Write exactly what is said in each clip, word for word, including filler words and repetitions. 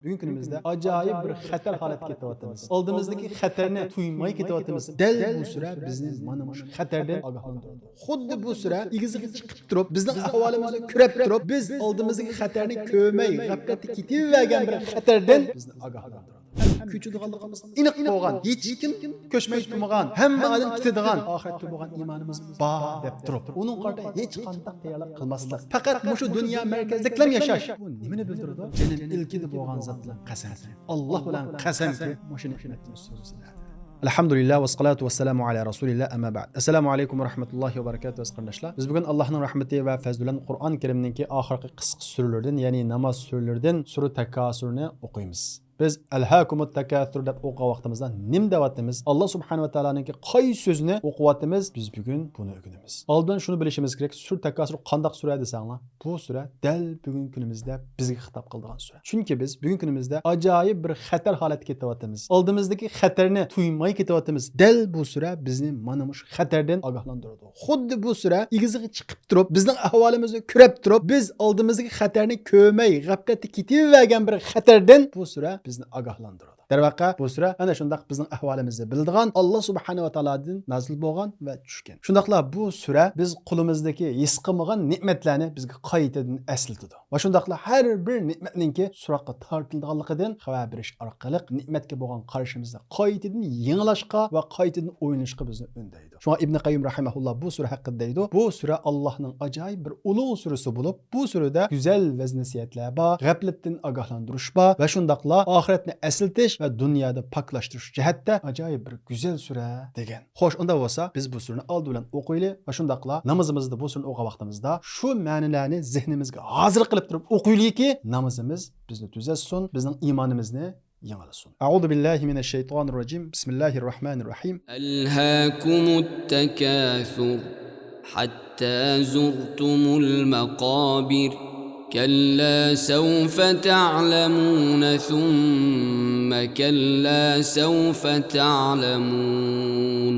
بۈگۈنكى كۈنىمىزدە ئاجايىپ بىر خەتەر ھالەتكە كېتىۋاتىمىز. ئالدىمىزدىكى خەتەرنى تۇيماي كېتىۋاتىمىز. دەل بۇ سۈرە بىزنى مانا مۇشۇ خەتەردىن ئاگاھلاندۇرىدۇ. خۇددى بۇ سۈرە ئېگىزگە چىقىپ تۇرۇپ، بىزنىڭ ئەھۋالىمىزنى كۆرۈپ تۇرۇپ، بىز ئالدىمىزدىكى خەتەرنى كۆرمەي، غەپلەتتە كېتىۋەرگەن بىر خەتەردىن بىزنى ئاگاھلاندۇرىدۇ. كۆچىدىغانلىقىمىز ئېنىق بولغان، ھېچكىم كۆچمەي تۇرمىغان، ھەممە ئادەم كېتىدىغان، ئاخىرەتكە بولغان ئىمانىمىز بار دەپ تۇرۇپ، ئۇنىڭغا قارىتا ھېچقانداق تەييارلىق قىلماسلىق، پەقەت مۇشۇ دۇنيا مەركەزلىكلەم ياشاش. بۇ نېمىنى بىلدۈرىدۇ؟ جېنىم ئىلكىدە بولغان زات بىلەن قەسەمكى، ئاللا بىلەن قەسەمكى، مۇشۇ نېمەتنى سۆزلىسىلەر. ئەلھەمدۇلىللا ۋەسسالاتۇ ۋەسسالامۇ ئەلا رەسۇلىللا، ئەمما بەئد. ئەسسالامۇ ئەلەيكۇم ۋە رەھمەتۇللاھى ۋە بەرىكاتۇھ، ئەزىز قېرىنداشلار. بىز بۈگۈن ئاللاھنىڭ رەھمىتى ۋە پەزلى بىلەن قۇرئان كەرىمنىڭكى ئاخىرقى قىسقا سۈرىلىرىدىن، يەنى ناماز سۈرىلىرىدىن سۈرە تەكاسۇرنى ئوقۇيمىز. بىز ئەلھاكۇمۇت تەكاسۇر دەپ ئوقۇغان ۋاقتىمىزدا نېمە دەۋاتىمىز؟ ئاللا سۇبھانەھۇ ۋە تائالانىڭكى قايسى سۆزىنى ئوقۇۋاتىمىز؟ بىز بۈگۈن بۇنى ئۆگىنىمىز. ئالدىن شۇنى بىلىشىمىز كېرەك، سۈرە تەكاسۇر قانداق سۈرە دېسەڭلار، بۇ سۈرە دەل بۈگۈنكى كۈنىمىزدە بىزگە خىتاب قىلىدىغان سۈرە. چۈنكى بىز بۈگۈنكى كۈنىمىزدە ئاجايىپ بىر خەتەر ھالەتكە كېتىۋاتىمىز. ئالدىمىزدىكى خەتەرنى تۇيماي كېتىۋاتىمىز. دەل بۇ سۈرە بىزنى مانا مۇشۇ خەتەردىن ئاگاھلاندۇرىدۇ. خۇددى بۇ سۈرە ئېگىزگە چىقىپ تۇرۇپ، بىزنىڭ ئەھۋالىمىزنى كۆرۈپ تۇرۇپ، بىز ئالدىمىزدىكى خەتەرنى كۆرمەي، غەپلەتتە كېتىۋەرگەن بىر خەتەردىن بۇ سۈرە بىزنى ئاگاھلاندۇرىدۇ. دەرۋەقە، بۇ سۈرە ئەنە شۇنداق بىزنىڭ ئەھۋالىمىزنى بىلىدىغان، ئاللا سۇبھانەھۇ ۋە تائالادىن نازىل بولغان ۋە چۈشكەن. شۇنداقلا بۇ سۈرە بىز قولىمىزدىكى ھېس قىلمىغان نېمەتلەرنى بىزگە قايتىدىن ئەسلىتىدۇ. ۋە شۇنداقلا ھەر بىر نېمەتنىڭكى سوراققا تارتىلىدىغانلىقىدىن خەۋەر بېرىش ئارقىلىق نېمەتكە بولغان قارىشىمىزنى قايتىدىن يېڭىلاشقا ۋە قايتىدىن ئويلىنىشقا بىزنى ئۈندەيدۇ. شۇڭا ئىبنى قەييىم رەھىمەھۇللا بۇ سۈرە ھەققىدە دەيدۇ، بۇ سۈرە ئاللاھنىڭ ئاجايىپ بىر ئۇلۇغ سۈرىسى بولۇپ، بۇ سۈرىدە گۈزەل ۋەز-نەسىھەتلەر بار، غەپلەتتىن ئاگاھلاندۇرۇش بار ۋە شۇنداقلا ئاخىرەتنى ئەسلىتىش ۋە دۇنيادا پاكلاشتۇرۇش جەھەتتە ئاجايىپ بىر گۈزەل سۈرە دېگەن. خوش، ئۇنداق بولسا بىز بۇ سۈرىنى ئالدى بىلەن ئوقۇيلى ۋە شۇنداقلا نامىزىمىزدا بۇ سۈرىنى ئوقۇغان ۋاقتىمىزدا شۇ مەنىلەرنى زېھنىمىزگە ھازىر قىلىپ تۇرۇپ ئوقۇيلىكى، نامىزىمىز بىزنى تۈزەتسۇن، بىزنىڭ ئىمانىمىزنى يېڭىلىسۇن. أعوذ بالله من الشيطان الرجيم. بسم الله الرحمن الرحيم. ألهاكم التكاثر حتى زرتم المقابر. كلا سوف تعلمون ثم كلا سوف تعلمون.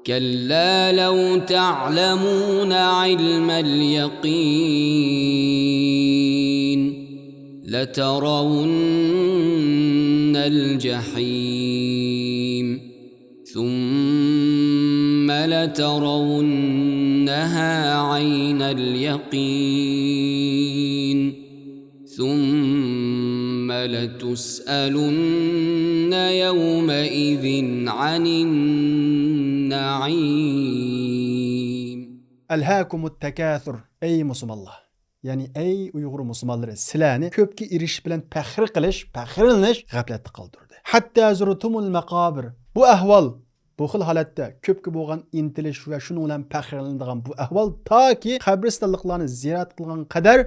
كلا لو تعلمون علم اليقين لترون الجحيم ثم لترونها عين اليقين ثم لتسألن يومئذ عن النعيم. ألهاكم التكاثر. ئەي مۇسۇلمانلار! يەنى، ئەي ئۇيغۇر مۇسۇلمانلىرى، سىلەرنى كۆپكە ئېرىشىش بىلەن پەخىر قىلىش، پەخىرلىنىش غەپلەتتە قالدۇردى. حتى زرتم المقابر. بۇ ئەھۋال، بۇ خىل ھالەتتە كۆپكە بولغان ئىنتىلىش ۋە شۇنىڭ بىلەن پەخىرلىنىدىغان بۇ ئەھۋال تاكى قەبرىستانلىقلارنى زىيارەت قىلغان قەدەر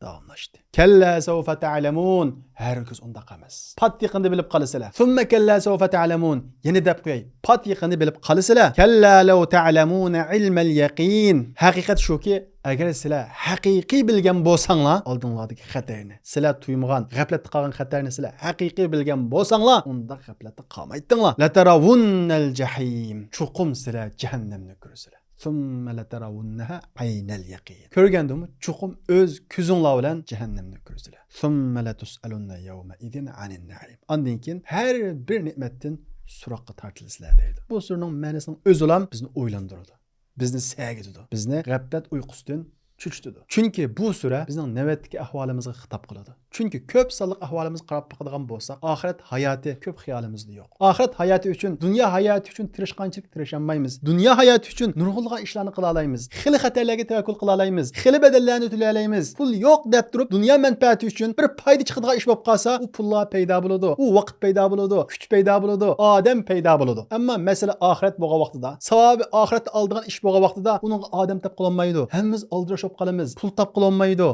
داۋاملاشتى. كلا سوف تعلمون. ھەرگىز ئۇنداق ئەمەس. پات يېقىندا بىلىپ قالىسىلەر. ثم كلا سوف تعلمون. يەنە دەپ قوياي. پات يېقىندا بىلىپ قالىسىلەر. كلا لو تعلمون علم اليقين. ھەقىقەت شۇكى، ئەگەر سىلەر ھەقىقىي بىلگەن بولساڭلار، ئالدىڭلاردىكى خەتەرنى، سىلەر تۇيمىغان، غەپلەتتە قالغان خەتەرنى سىلەر ھەقىقىي بىلگەن بولساڭلار، ئۇنداق غەپلەتتە قالمايتتىڭلار. لترون الجحيم. چوقۇم سىلەر جەھەننەمنى كۆرىسىلەر. ثم لترونها عين اليقين. كۆرگەندىمۇ چوقۇم ئۆز كۆزۈڭلار بىلەن جەھەننەمنى كۆرىسىلەر. ثم لتسألن يومئذ عن النعيم. ئاندىن كېيىن ھەر بىر نېمەتتىن سوراققا تارتىلىسىلەر دەيدۇ. بۇ سۈرىنىڭ مەنىسىنىڭ ئۆزىلا بىزنى ئويلاندۇرىدۇ. بىزنى سەگىتىدۇ. بىزنى غەپلەت ئۇيقۇسىدىن چۆچۈتىدۇ. چۈنكى بۇ سۈرە بىزنىڭ نۆۋەتتىكى ئەھۋالىمىزغا خىتاب قىلىدۇ. چۈنكى كۆپ سانلىق ئەھۋالىمىزغا قاراپ باقىدىغان بولساق، ئاخىرەت ھاياتى كۆپ خىيالىمىزدا يوق. ئاخىرەت ھاياتى ئۈچۈن، دۇنيا ھاياتى ئۈچۈن تىرىشقانچىلىك تىرىشالمايمىز. دۇنيا ھاياتى ئۈچۈن نۇرغۇنلىغان ئىشلارنى قىلالايمىز. خېلى خەتەرلەرگە تەۋەككۈل قىلالايمىز. خېلى بەدەللەرنى تۆلەيەلەيمىز. پۇل يوق دەپ تۇرۇپ، دۇنيا مەنپەئەتى ئۈچۈن بىر پايدا چىقىدىغان ئىش بولۇپ قالسا، ئۇ پۇللار پەيدا بولىدۇ، ئۇ ۋاقىت پەيدا بولىدۇ، كۈچ پەيدا بولىدۇ، ئادەم پەيدا بولىدۇ. ئەمما مەسىلە ئاخىرەت بولغان ۋاقتىدا، ساۋابى ئاخىرەتتە ئالىدىغان ئىش بولغان ۋاقتىدا ئۇنىڭغا ئادەم تاپقىلى بولمايدۇ. ھەممىمىز ئالدىراش بولۇپ قالىمىز، پۇل تاپقىلى بولمايدۇ.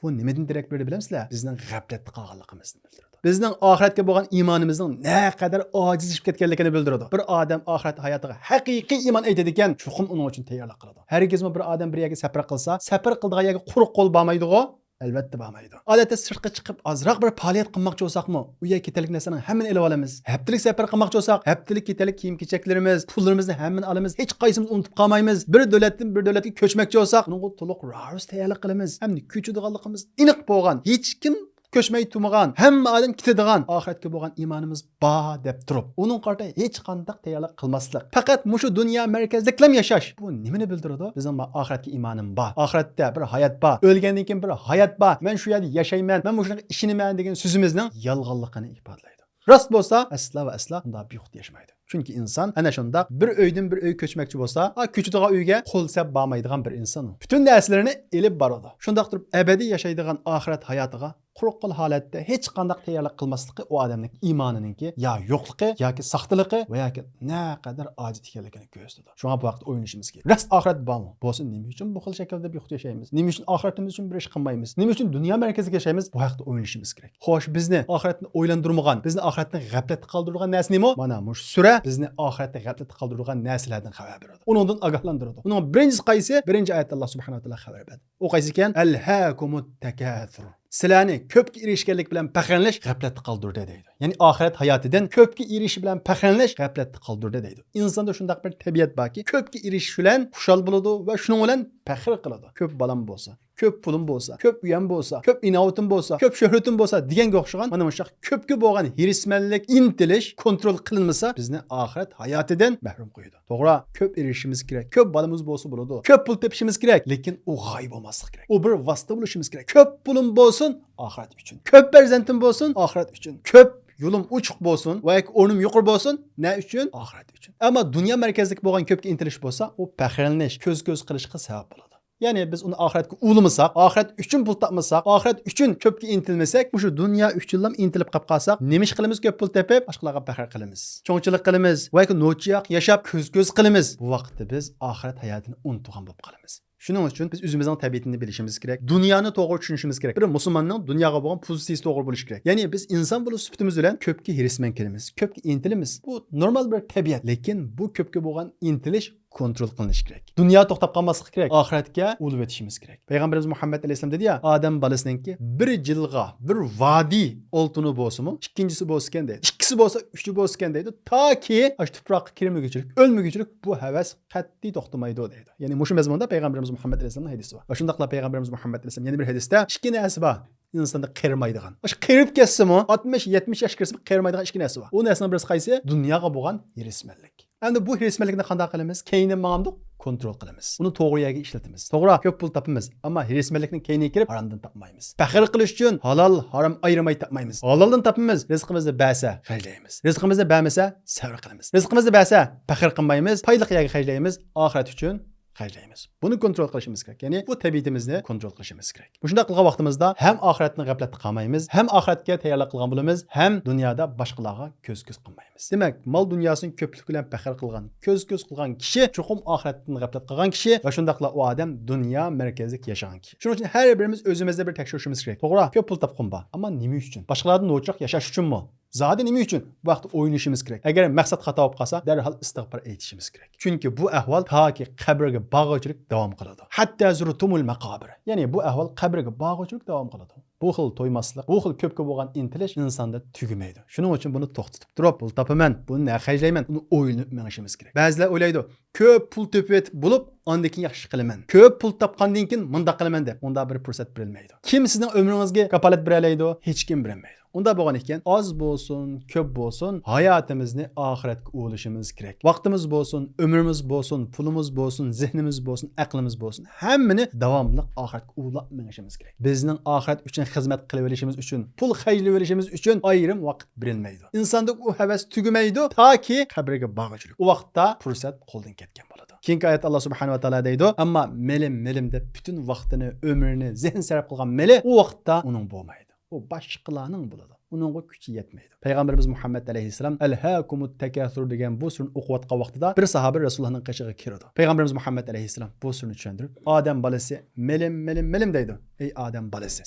بۇ نېمىدىن دېرەك بېرىدۇ بىلەمسىلەر؟ بىزنىڭ غەپلەتتە قالغانلىقىمىزنى بىلدۈرىدۇ. بىزنىڭ ئاخىرەتكە بولغان ئىمانىمىزنىڭ نەقەدەر ئاجىزلىشىپ كەتكەنلىكىنى بىلدۈرىدۇ. بىر ئادەم ئاخىرەت ھاياتىغا ھەقىقىي ئىمان ئېيتىدىكەن، چوقۇم ئۇنىڭ ئۈچۈن تەييارلىق قىلىدۇ. ھەرگىزمۇ بىر ئادەم بىر يەرگە سەپەر قىلسا، سەپەر قىلىدىغان يەرگە قۇرۇق قول بارمايدىغۇ؟ ئەلۋەتتە بارمايدۇ. ئادەتتە سىرتقا چىقىپ ئازراق بىر پائالىيەت قىلماقچى بولساقمۇ، ئۇ يەرگە كېتەرلىك نەرسىنىڭ ھەممىنى ئېلىۋالىمىز. ھەپتىلىك سەپەر قىلماقچى بولساق، ھەپتىلىك كېتەرلىك كىيىم-كېچەكلىرىمىز، پۇللىرىمىزنى ھەممىنى ئالىمىز. ھېچقايسىمىز ئۇنتۇپ قالمايمىز. بىر دۆلەتتىن بىر دۆلەتكە كۆچمەكچى بولساق، ئۇنىڭغا تولۇق راۋۇس تەييارلىق قىلىمىز. ئەمدى كۆچىدىغانلىقىمىز ئېنىق بولغان، ھېچكىم كۆچمەي تۇرمىغان، ھەممە ئادەم كېتىدىغان ئاخىرەتكە بولغان ئىمانىمىز بار دەپ تۇرۇپ، ئۇنىڭغا قارىتا ھېچقانداق تەييارلىق قىلماسلىق، پەقەت مۇشۇ دۇنيا مەركەزلىكلەم ياشاش، بۇ نېمىنى بىلدۈرىدۇ؟ بىزنىڭ ما ئاخىرەتكە ئىمانىم بار، ئاخىرەتتە بىر ھايات بار، ئۆلگەندىن كېيىن بىر ھايات بار، مەن شۇ يەردە ياشايمەن، مەن مۇشۇنىڭغا ئىشىنىمەن دېگەن سۆزىمىزنىڭ يالغانلىقىنى ئىپادىلەيدۇ. راست بولسا، ئەسلا ۋە ئەسلا ئۇنداق بىخۇد ياشىمايدۇ. چۈنكى ئىنسان ئەنە شۇنداق بىر ئۆيدىن بىر ئۆيگە كۆچمەكچى بولسا، ئا، كۆچىدىغان ئۆيگە قول سەپ بارمايدىغان بىر ئىنسان ئۇ. پۈتۈن نەرسىلىرىنى ئېلىپ بارىدۇ. شۇنداق تۇرۇپ ئەبەدىي ياشايدىغان ئاخىرەت ھاياتىغا قۇرۇق قول ھالەتتە ھېچقانداق تەييارلىق قىلماسلىقى ئۇ ئادەمنىڭ ئىمانىنىڭكى يا يوقلۇقى ياكى ساختىلىقى ۋە ياكى نەقەدەر ئاجىز ئىكەنلىكىنى كۆرسىتىدۇ. شۇڭا بۇ ھەقتە ئويلىنىشىمىز كېرەك. راست ئاخىرەت بارمۇ؟ بولسا نېمە ئۈچۈن بۇ خىل شەكىلدە بىخۇد ياشايمىز؟ نېمە ئۈچۈن ئاخىرىتىمىز ئۈچۈن بىر ئىش قىلمايمىز؟ نېمە ئۈچۈن دۇنيا مەركەزلىك ياشايمىز؟ بۇ ھەقتە ئويلىنىشىمىز كېرەك. خوش، بىزنى ئاخىرەتتىن ئويلاندۇرمىغان، بىزنى ئاخىرەتتىن غەپلەتتە قالدۇرىدىغان نەرسە نېمە؟ مانا مۇشۇ سۈرە بىزنى ئاخىرەتتە غەپلەتتە قالدۇرىدىغان نەرسىلەردىن خەۋەر بېرىدۇ. ئۇنىڭدىن ئاگاھلاندۇرىدۇ. ئۇنىڭ بىرىنچىسى قايسى؟ بىرىنچى ئايەتتە ئاللا سۇبھانەھۇ ۋە تائالا خەۋەر بەردى. ئۇ قايسى ئىكەن؟ «ئەلھاكۇمۇت تەكەسۇر.» سىلەرنى كۆپكە ئېرىشكەنلىك بىلەن پەخىرلىنىش غەپلەتتە قالدۇردى دەيدۇ. يەنى ئاخىرەت ھاياتىدىن كۆپكە ئېرىشىش بىلەن پەخىرلىنىش غەپلەتتە قالدۇردى دەيدۇ. ئىنساندا شۇنداق بىر تەبىئەت باركى، كۆپكە ئېرىشىش بىلەن خۇشال بولىدۇ ۋە شۇنىڭ بىلەن پەخىر قىلىدۇ. كۆپ بالام بولسا، كۆپ پۇلۇم بولسا، كۆپ ئۆيەم بولسا، كۆپ ئىناۋىتىم بولسا، كۆپ شۆھرىتىم بولسا دېگەنگە ئوخشىغان مانا مۇشۇنداق كۆپكە بولغان ھېرىسمەنلىك، ئىنتىلىش كونترول قىلىنمىسا، بىزنى ئاخىرەت ھاياتىدىن مەھرۇم قويىدۇ. توغرا، كۆپ ئېرىشىشىمىز كېرەك، كۆپ بالىمىز بولسا بولىدۇ، كۆپ پۇل تېپىشىمىز كېرەك، لېكىن ئۇ غايە بولماسلىقى كېرەك. ئۇ بىر ۋاسىتە بولۇشىمىز كېرەك. كۆپ پۇلۇم بولسۇن، ئاخىرەت ئۈچۈن. كۆپ پەرزەنتىم بولسۇن، ئاخىرەت ئۈچۈن. كۆپ يولۇم ئوچۇق بولسۇن ۋە ياكى ئورنۇم يۇقىرى بولسۇن، نە ئۈچۈن؟ ئاخىرەت ئۈچۈن. ئەمما دۇنيا مەركەزلىك بولغان كۆپكە ئىنتىلىش بولسا، ئۇ پەخىرلىنىش، كۆز-كۆز قىلىشقا سەۋەب بولىدۇ. يەنى بىز ئۇنى ئاخىرەتكە ئۇلىمىساق، ئاخىرەت ئۈچۈن پۇل تاپمىساق، ئاخىرەت ئۈچۈن كۆپكە ئىنتىلمىسەك، مۇشۇ دۇنيا ئۈچۈنلا ئىنتىلىپ قاپ قالساق، نېمە ئىش قىلىمىز؟ كۆپ پۇل تېپىپ، باشقىلارغا پەخىر قىلىمىز. چوڭچىلىق قىلىمىز ۋە ياكى نوچىياق ياشاپ كۆز-كۆز قىلىمىز. بۇ ۋاقىتتا بىز ئاخىرەت ھاياتىنى ئۇنتۇغان بولۇپ قالىمىز. شۇنىڭ ئۈچۈن بىز ئۆزىمىزنىڭ تەبىئىتىنى بىلىشىمىز كېرەك. دۇنيانى توغرا چۈشىنىشىمىز كېرەك. بىر مۇسۇلماننىڭ دۇنياغا بولغان پوزىتسىيىسى توغرا بولۇشى كېرەك. يەنى بىز ئىنسان بولۇش سۈپىتىمىز بىلەن كۆپكە ھېرىسمەن كېلىمىز، كۆپكە ئىنتىلىمىز. بۇ نورمال بىر تەبىئەت. لېكىن بۇ كۆپكە بولغان ئىنتىلىش كونترول قىلىنىشى كېرەك. دۇنيا توختاپ قالماسلىقى كېرەك. ئاخىرەتكە ئۇلىۋېتىشىمىز كېرەك. پەيغەمبىرىمىز مۇھەممەد ئەلەيھىسسالام دېدى يا، ئادەم بالىسىنىڭكى بىر جىلغا، بىر ۋادى ئالتۇنى بولسىمۇ، ئىككىنچىسى بولسىكەن دەيدۇ. ئىككىسى بولسا، ئۈچى بولسىكەن دەيدۇ. تاكى ئاشۇ تۇپراققا كىرمىگۈچىلىك، ئۆلمىگۈچىلىك بۇ ھەۋەس قەتئىي توختىمايدۇ دەيدۇ. يەنى مۇشۇ مەزمۇندا پەيغەمبىرىمىز مۇھەممەد ئەلەيھىسسالامنىڭ ھەدىسى بار. ۋە شۇنداقلا پەيغەمبىرىمىز مۇھەممەد ئەلەيھىسسالام يەنە بىر ھەدىستە ئىككى نەرسە بار. ئىنساندا قېرىمايدىغان. ئاشۇ قېرىپ كەتسىمۇ، ئاتمىش، يەتمىش ياشقا كىرسىمۇ قېرىمايدىغان ئىككى نەرسە بار. ئۇ نەرسىنىڭ بىرسى قايسى؟ دۇنياغا بولغان ھېرىسمەنلىك. ئەمدى بۇ ھېرىسمەنلىكنى قانداق قىلىمىز؟ كەينىدىن ماڭامدۇق، كونترول قىلىمىز. ئۇنى توغرا يەرگە ئىشلىتىمىز. توغرا، كۆپ پۇل تاپىمىز، ئەمما ھېرىسمەنلىكنىڭ كەينىگە كىرىپ ھارامدىن تاپمايمىز. پەخىر قىلىش ئۈچۈن ھالال، ھارام ئايرىماي تاپمايمىز. ھالالدىن تاپىمىز، رىزقىمىزنى بەرسە خەجلەيمىز. رىزقىمىزنى بەرمىسە سەۋر قىلىمىز. رىزقىمىزنى بەرسە پەخىر قىلمايمىز، پايدىلىق يەرگە خەجلەيمىز، ئاخىرەت ئۈچۈن خەجلەيمىز. بۇنى كونترول قىلىشىمىز كېرەك. يەنى بۇ تەبىئىتىمىزنى كونترول قىلىشىمىز كېرەك. مۇشۇنداق قىلغان ۋاقتىمىزدا ھەم ئاخىرەتتىن غەپلەتتە قالمايمىز، ھەم ئاخىرەتكە تەييارلىق قىلغان بولىمىز، ھەم دۇنيادا باشقىلارغا كۆز-كۆز قىلمايمىز. دېمەك، مال دۇنياسىنى كۆپلۈك بىلەن پەخىر قىلغان، كۆز-كۆز قىلغان كىشى چوقۇم ئاخىرەتتىن غەپلەت قىلغان كىشى ۋە شۇنداقلا ئۇ ئادەم دۇنيا مەركەزلىك ياشىغان كىشى. شۇنىڭ ئۈچۈن ھەر بىرىمىز ئۆزىمىزدە بىر تەكشۈرۈشىمىز كېرەك. توغرا، كۆپ پۇل تاپقۇم بار، ئەمما نېمە ئۈچۈن؟ باشقىلاردىن نوچىراق ياشاش ئۈچۈنمۇ؟ زادى نېمە ئۈچۈن؟ بۇ ھەقتە ئويلىنىشىمىز كېرەك. ئەگەر مەقسەت خاتا بولۇپ قالسا، دەرھال ئىستىغپار ئېيتىشىمىز كېرەك. چۈنكى بۇ ئەھۋال تاكى قەبرىگە بارغۇچىلىك داۋام قىلىدۇ. ھەتتا زۇرتۇمۇل مەقابىر. يەنى بۇ ئەھۋال قەبرىگە بارغۇچىلىك داۋام قىلىدۇ. بۇ خىل تويماسلىق، بۇ خىل كۆپكە بولغان ئىنتىلىش ئىنساندا تۈگىمەيدۇ. شۇنىڭ ئۈچۈن بۇنى توختىتىپ تۇرۇپ، پۇل تاپىمەن، بۇنى نەگە خەجلەيمەن، ئۇنى ئويلىنىپ مېڭىشىمىز كېرەك. بەزىلەر ئويلايدۇ، كۆپ پۇل تېپىۋېتىپ بولۇپ، ئاندىن كېيىن ياخشى ئىش قىلىمەن. كۆپ پۇل تاپقاندىن كېيىن مۇنداق قىلىمەن دەپ، ئۇنداق بىر پۇرسەت بېرىلمەيدۇ. كىم سىزنىڭ ئۆمرىڭىزگە كاپالەت بېرەلەيدۇ؟ ھېچكىم بېرەلمەيدۇ. ئۇنداق بولغان ئىكەن، ئاز بولسۇن، كۆپ بولسۇن، ھاياتىمىزنى ئاخىرەتكە ئۇلىشىمىز كېرەك. ۋاقتىمىز بولسۇن، ئۆمرىمىز بولسۇن، پۇلىمىز بولسۇن، زېھنىمىز بولسۇن، ئەقلىمىز بولسۇن، ھەممىنى داۋاملىق ئاخىرەتكە ئۇلاپ مېڭىشىمىز كېرەك. بىزنىڭ ئاخىرەت ئۈچۈن خىزمەت قىلىۋېلىشىمىز ئۈچۈن، پۇل خەجلىۋېلىشىمىز ئۈچۈن ئايرىم ۋاقىت بېرىلمەيدۇ. ئىنساندا ئۇ ھەۋەس تۈگىمەيدۇ، تاكى قەبرىگە بارغۇچىلىك. ئۇ ۋاقىتتا پۇرسەت قولدىن كەتكەن بولىدۇ. كېيىنكى ئايەتتە ئاللا سۇبھانەھۇ ۋە تائالا دەيدۇ، ئەمما مېلىم، مېلىم دەپ پۈتۈن ۋاقتىنى، ئۆمرىنى، زېھنى سەرپ قىلغان مېلى ئۇ ۋاقىتتا ئۇنىڭ بولمايدۇ. ئۇ باشقىلارنىڭ بولىدۇ. ئۇنىڭغا كۈچى يەتمەيدۇ. پەيغەمبىرىمىز مۇھەممەد ئەلەيھىسسالام «ئەلھاكۇمۇت تەكەسۇر» دېگەن بۇ سۈرىنى ئوقۇۋاتقان ۋاقتىدا بىر ساھابە رەسۇلۇللانىڭ قېشىغا كىرىدۇ. پەيغەمبىرىمىز مۇھەممەد ئەلەيھىسسالام بۇ سۈرىنى چۈشەندۈرۈپ، «ئادەم بالىسى، مېلىم، مېلىم، مېلىم» دەيدۇ. «ئەي ئادەم بالىسى،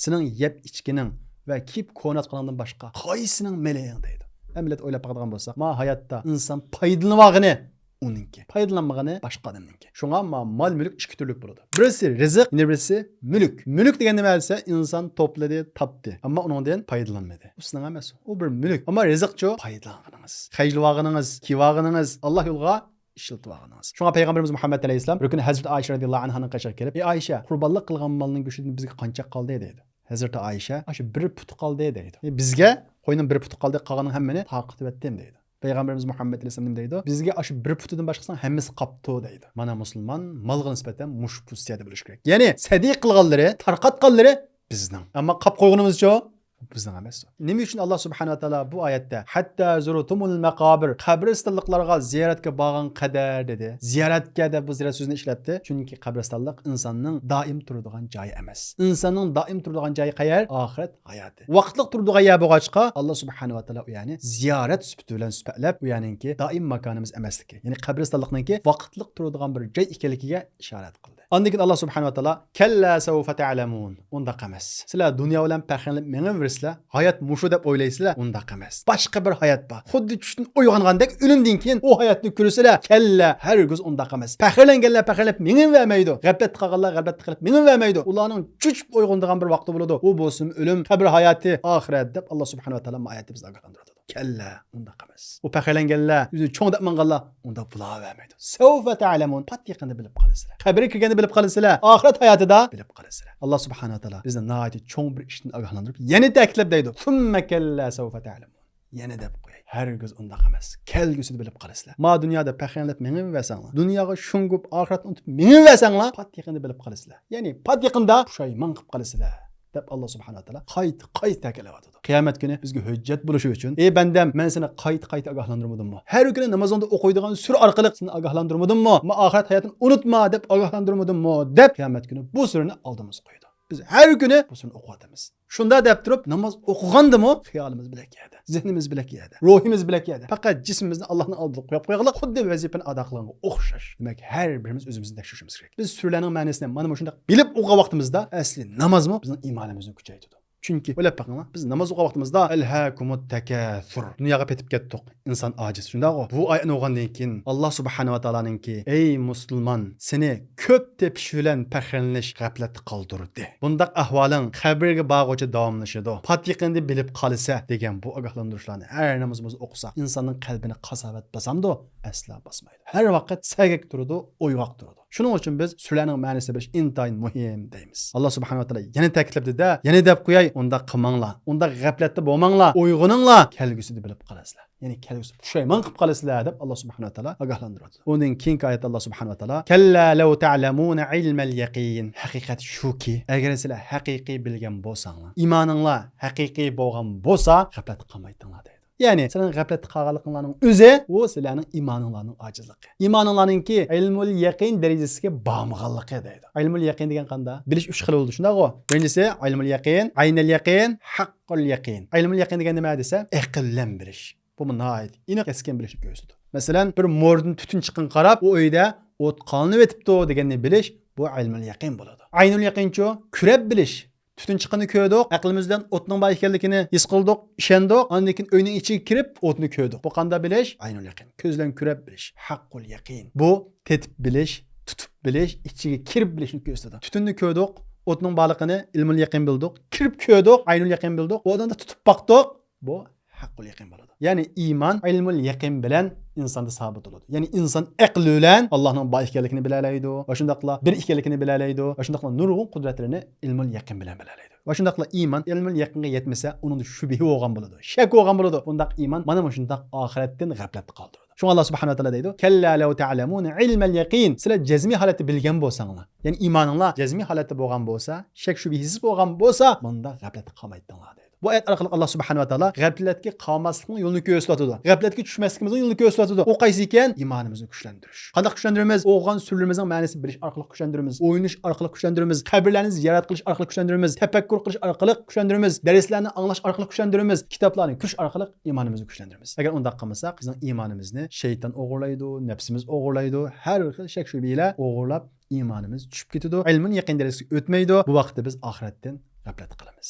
سېنىڭ يەپ ئىچكىنىڭ ۋە كىيىپ كويۇنۇۋاتقىنىڭدىن باشقا قايسىنىڭ مېلىڭ؟» دەيدۇ. ئەمەلىيەتتە ئويلاپ باقىدىغان بولساق، ما ھاياتتا ئىنسان پايدىلىنىۋالغىنى ئۇنىڭكى، پايدىلانمىغىنى باشقا ئادەمنىڭكى. شۇڭا ما مال-مۈلۈك ئىككى تۈرلۈك بولىدۇ. بىرسى رىزىق، يەنە بىرسى مۈلۈك. مۈلۈك دېگەن نېمە دېسە، ئىنسان توپلىدى، تاپتى، ئەمما ئۇنىڭدىن پايدىلانمىدى. ئۇ سېنىڭ ئەمەس، ئۇ بىر مۈلۈك. ئەمما رىزىقچۇ؟ پايدىلانغىنىڭىز، خەجلىۋالغىنىڭىز، كىيىۋالغىنىڭىز، ئاللا يولىغا ئىشلىتىۋالغىنىڭىز. شۇڭا پەيغەمبىرىمىز مۇھەممەد ئەلەيھىسسالام بىر كۈنى ھەزرىتى ئائىشە رەزىياللاھۇ ئەنھانىڭ قېشىغا كېلىپ، «ئەي ئائىشە، قۇربانلىق قىلغان مالنىڭ گۆشىدىن بىزگە قانچە قالدى؟» دەيدۇ. ھەزرىتى ئائىشە، ئاشۇ بىر پۇتى قالدى دەيدۇ. بىزگە قوينىڭ بىر پۇتى قالدى، قالغىنىنىڭ ھەممىنى تارقىتىۋەتتىم دەيدۇ. پەيغەمبىرىمىز مۇھەممەد ئەلەيھىسسالام نېمە دەيدۇ؟ بىزگە ئاشۇ بىر پۇتىدىن باشقىسىنىڭ ھەممىسى قاپتۇ دەيدۇ. مانا مۇسۇلمان مالغا نىسبەتەن مۇشۇ پوزىتسىيەدە بولۇش كېرەك. يەنى سەدىقە قىلغانلىرى، تارقاتقانلىرى بىزنىڭ. ئەمما قاپ قويغىنىمىزچۇ؟ بىزنىڭ ئەمەس. نېمە ئۈچۈن ئاللا سۇبھانەھۇ ۋە تائالا بۇ ئايەتتە «ھەتتا زۇرتۇمۇل مەقابىر»، قەبرىستانلىقلارغا زىيارەتكە بارغان قەدەر دېدى؟ زىيارەتكە دەپ بۇ زىيارەت سۆزىنى ئىشلەتتى. چۈنكى قەبرىستانلىق ئىنساننىڭ دائىم تۇرىدىغان جايى ئەمەس. ئىنساننىڭ دائىم تۇرىدىغان جايى قەيەر؟ ئاخىرەت ھاياتى. ۋاقىتلىق تۇرىدىغان يەر بولغاچقا، ئاللا سۇبھانەھۇ ۋە تائالا ئۇ يەرنى زىيارەت سۈپىتى بىلەن سۈپەتلەپ، ئۇ يەرنىڭكى دائىم ماكانىمىز ئەمەسلىكى، يەنى قەبرىستانلىقنىڭكى ۋاقىتلىق تۇرىدىغان بىر جاي ئىكەنلىكىگە ئىشارەت قىلدى. ئاندىن كېيىن ئاللا سۇبھانەھۇ ۋە تائالا «كەللا سەۋفە تەئلەمۇن»، ئۇنداق ئەمەس. سىلەر دۇنيا بىلەن پەخىرلىنىپ مېڭىۋېرىسىلەر، ھايات مۇشۇ دەپ ئويلايسىلەر، ئۇنداق ئەمەس. باشقا بىر ھايات بار. خۇددى چۈشتىن ئويغانغاندەك ئۆلۈمدىن كېيىن ئۇ ھاياتنى كۆرىسىلەر. كەللا، ھەرگىز ئۇنداق ئەمەس. پەخىرلەنگەنلەر پەخىرلىنىپ مېڭىۋەرمەيدۇ. غەپلەتتە قالغانلار غەپلەتتە قېلىپ مېڭىۋەرمەيدۇ. ئۇلارنىڭ چۆچۈپ ئويغىنىدىغان بىر ۋاقتى بولىدۇ. ئۇ بولسىمۇ ئۆلۈم، قەبرە ھاياتى، ئاخىرەت دەپ ئاللا سۇبھانەھۇ ۋە تائالا ما ئايەتتە بىزنى ئاگاھلاندۇرىۋاتىدۇ. كەللا، ئۇنداق ئەمەس. ئۇ پەخىرلەنگەنلەر، ئۆزىنى چوڭ دەپ ماڭغانلار ئۇنداق بولاۋەرمەيدۇ. سەۋفە تەئلەمۇن، پات يېقىندا بىلىپ قالىسىلەر. قەبرىگە كىرگەندە بىلىپ قالىسىلەر. ئاخىرەت ھاياتىدا بىلىپ قالىسىلەر. ئاللا سۇبھانەھۇ ۋە تائالا بىزنى ناھايىتى چوڭ بىر ئىشتىن ئاگاھلاندۇرۇپ، يەنە تەكىتلەپ دەيدۇ، ثم كلا سوف تعلمون. يەنە دەپ قوياي، ھەرگىز ئۇنداق ئەمەس. كەلگۈسىدە بىلىپ قالىسىلەر. ما دۇنيادا پەخىرلىنىپ مېڭىۋەرسەڭلار، دۇنياغا شۇڭغۇپ ئاخىرەتنى ئۇنتۇپ مېڭىۋەرسەڭلار، پات يېقىندا بىلىپ قالىسىلەر. يەنى پات يېقىندا پۇشايمان قىلىپ قالىسىلەر، دەپ ئاللا سۇبھانەھۇ ۋە تائالا قايتا قايتا تەكىتلەۋاتىدۇ. قىيامەت كۈنى بىزگە ھۆججەت بولۇشى ئۈچۈن، ئەي بەندەم، مەن سېنى قايتا قايتا ئاگاھلاندۇرمىدىممۇ؟ ھەر كۈنى نامازىڭدا ئوقۇيدىغان سۈرە ئارقىلىق سېنى ئاگاھلاندۇرمىدىممۇ؟ ما ئاخىرەت ھاياتىنى ئۇنتۇما دەپ ئاگاھلاندۇرمىدىممۇ؟ دەپ قىيامەت كۈنى بۇ سۈرىنى ئالدىمىزغا قويىدۇ. بىز ھەر كۈنى بۇ سۈرىنى ئوقۇۋاتىمىز. شۇنداق دەپ تۇرۇپ، ناماز ئوقۇغاندىمۇ خىيالىمىز بىلەك يەردە، زېھنىمىز بىلەك يەردە، روھىمىز بىلەك يەردە. پەقەت جىسمىمىزنى ئاللانىڭ ئالدىدا قويۇپ قويغىلى، خۇددى ۋەزىپىنى ئادا قىلغانغا ئوخشاش. دېمەك، ھەر بىرىمىز ئۆزىمىزنى تەكشۈرۈشىمىز كېرەك. بىز سۈرىلەرنىڭ مەنىسىنى مانا مۇشۇنداق بىلىپ ئوقۇغان ۋاقتىمىزدا، ئەسلى نامازمۇ بىزنىڭ ئىمانىمىزنى كۈچەيتىدۇ. چۈنكى ئويلاپ بېقىڭلار، بىز ناماز ئوقۇغان ۋاقتىمىزدا «ئەلھاكۇمۇت تەكەسۇر»، دۇنياغا پېتىپ كەتتۇق، ئىنسان ئاجىز، شۇنداقغۇ؟ بۇ ئايەتنى ئوقۇغاندىن كېيىن ئاللا سۇبھانەھۇ ۋە تائالانىڭكى، «ئەي مۇسۇلمان، سېنى كۆپ تېپىش بىلەن پەخىرلىنىش غەپلەتتە قالدۇردى. بۇنداق ئەھۋالىڭ قەبرىگە بارغۇچە داۋاملىشىدۇ. پات يېقىندا بىلىپ قالىسەن» دېگەن بۇ ئاگاھلاندۇرۇشلارنى ھەر نامىزىمىز ئوقۇساق، ئىنساننىڭ قەلبىنى قاساۋەت باسامدۇ؟ ئەسلا باسمايدۇ. ھەر ۋاقىت سەگەك تۇرىدۇ، ئويغاق تۇرىدۇ. شۇنىڭ ئۈچۈن بىز سۈرىلەرنىڭ مەنىسىنى بىلىش ئىنتايىن مۇھىم دەيمىز. ئاللا سۇبھانەھۇ ۋە تائالا يەنە تەكىتلەپتۇ-دە، يەنە دەپ قوياي، ئۇنداق قىلماڭلار، ئۇنداق غەپلەتتە بولماڭلار، ئويغىنىڭلار، كەلگۈسىدە بىلىپ قالىسىلەر. يەنى كەلگۈسىدە پۇشايمان قىلىپ قالىسىلەر دەپ ئاللا سۇبھانەھۇ ۋە تائالا ئاگاھلاندۇرۇۋاتىدۇ. ئۇنىڭ كېيىنكى ئايەتتە ئاللا سۇبھانەھۇ ۋە تائالا، كەللا لەۋ تەئلەمۇنە ئىلمەل يەقىن. ھەقىقەت شۇكى، ئەگەر سىلەر ھەقىقىي بىلگەن بولساڭلار، ئىمانىڭلار ھەقىقىي بولغان بولسا، غەپلەتتە قالمايتتىڭلار دەيدۇ. يەنى سىلەرنىڭ غەپلەتتە قالغانلىقىڭلارنىڭ ئۆزى، ئۇ سىلەرنىڭ ئىمانىڭلارنىڭ ئاجىزلىقى. ئىمانىڭلارنىڭكى ئىلمۇل يەقىن دەرىجىسىگە بارمىغانلىقى دەيدۇ. ئىلمۇل يەقىن دېگەن قانداق؟ بىلىش ئۈچ خىل بولىدۇ، شۇنداقغۇ؟ بىرىنچىسى ئىلمۇل يەقىن، ئەينىل يەقىن، ھەققۇل يەقىن. ئىلمۇل يەقىن دېگەن نېمە دېسە، ئەقىل بىلەن بىلىش. بۇمۇ ناھايىتى ئېنىق، كەسكىن بىلىشنى كۆرسىتىدۇ. مەسىلەن، بىر مورىدىن تۈتۈن چىققىنىغا قاراپ، ئۇ ئۆيدە ئوت قالىنىۋېتىپتۇ دېگەننى بىلىش، بۇ ئىلمۇل يەقىن بولىدۇ. ئەينۇل يەقىنچۇ؟ كۆرەپ بىلىش. تۈتۈن چىققىنىنى كۆردۇق، ئەقلىمىز بىلەن ئوتنىڭ بار ئىكەنلىكىنى ھېس قىلدۇق، ئىشەندۇق. ئاندىن كېيىن ئۆينىڭ ئىچىگە كىرىپ، ئوتنى كۆردۇق. بۇ قانداق بىلىش؟ ئەينۇل يەقىن. كۆز بىلەن كۆرەپ بىلىش. ھەققۇل يەقىن. بۇ تېتىپ بىلىش، تۇتۇپ بىلىش، ئىچىگە كىرىپ بىلىشنى كۆرسىتىدۇ. تۈتۈننى كۆردۇق، ئوتنىڭ بارلىقىنى ئىلمۇل يەقىن بىلدۇق. كىرىپ كۆردۇق، ئەينۇل يەقىن بىلدۇق. ئۇ ئادەمدە تۇتۇپ باقتۇق. بۇ ھەققۇل يەقىن بولىدۇ. يەنى ئىمان ئىلمۇل يەقىن بىلەن ئىنساندا سابىت بولىدۇ. يەنى ئىنسان ئەقلى بىلەن ئاللانىڭ بار ئىكەنلىكىنى بىلەلەيدۇ ۋە شۇنداقلا بىر ئىكەنلىكىنى بىلەلەيدۇ ۋە شۇنداقلا نۇرغۇن قۇدرەتلىرىنى ئىلمۇل يەقىن بىلەن بىلەلەيدۇ. ۋە شۇنداقلا ئىمان ئىلمۇل يەقىنگە يەتمىسە، ئۇنىڭدا شۈبھە بولغان بولىدۇ، شەك بولغان بولىدۇ. بۇنداق ئىمان مانا مۇشۇنداق ئاخىرەتتىن غەپلەتتە قالدۇرىدۇ. شۇڭا ئاللا سۇبھانەھۇ ۋە تائالا دەيدۇ، كەللا لەۋ تەئلەمۇنە ئىلمەل يەقىن. سىلەر جەزمىي ھالەتتە بىلگەن بولساڭلار، يەنى ئىمانىڭلار جەزمىي ھالەتتە بولغان بولسا، شەك شۈبھىسىز بولغان بولسا، بۇنداق غەپلەتتە قالمايتتىڭلار دەيدۇ. بۇ ئايەت ئارقىلىق ئاللا سۇبھانەھۇ ۋە تائالا غەپلەتكە قالماسلىقنىڭ يولىنى كۆرسىتىۋاتىدۇ. غەپلەتكە چۈشمەسلىكىمىزنىڭ يولىنى كۆرسىتىۋاتىدۇ. ئۇ قايسى ئىكەن؟ ئىمانىمىزنى كۈچلەندۈرۈش. قانداق كۈچلەندۈرىمىز؟ ئوقۇغان سۈرىلىرىمىزنىڭ مەنىسىنى بىلىش ئارقىلىق كۈچلەندۈرىمىز. ئويلىنىش ئارقىلىق كۈچلەندۈرىمىز. قەبرىلەرنى زىيارەت قىلىش ئارقىلىق كۈچلەندۈرىمىز. تەپەككۇر قىلىش ئارقىلىق كۈچلەندۈرىمىز. دەرسلەرنى ئاڭلاش ئارقىلىق كۈچلەندۈرىمىز. كىتابلارنى كۆرۈش ئارقىلىق ئىمانىمىزنى كۈچلەندۈرىمىز. ئەگەر ئۇنداق قىلمىساق، بىزنىڭ ئىمانىمىزنى شەيتان ئوغرىلايدۇ، نەپسىمىز ئوغرىلايدۇ، ھەر خىل شەك شۈبھىلەر ئوغرىلاپ، ئىمانىمىز چۈشۈپ كېتىدۇ. ئىلمۇل يەقىن دەرىجىسىگە ئۆتمەيدۇ. بۇ ۋاقىتتا بىز ئاخىرەتتىن غەپلەتتە قالىمىز.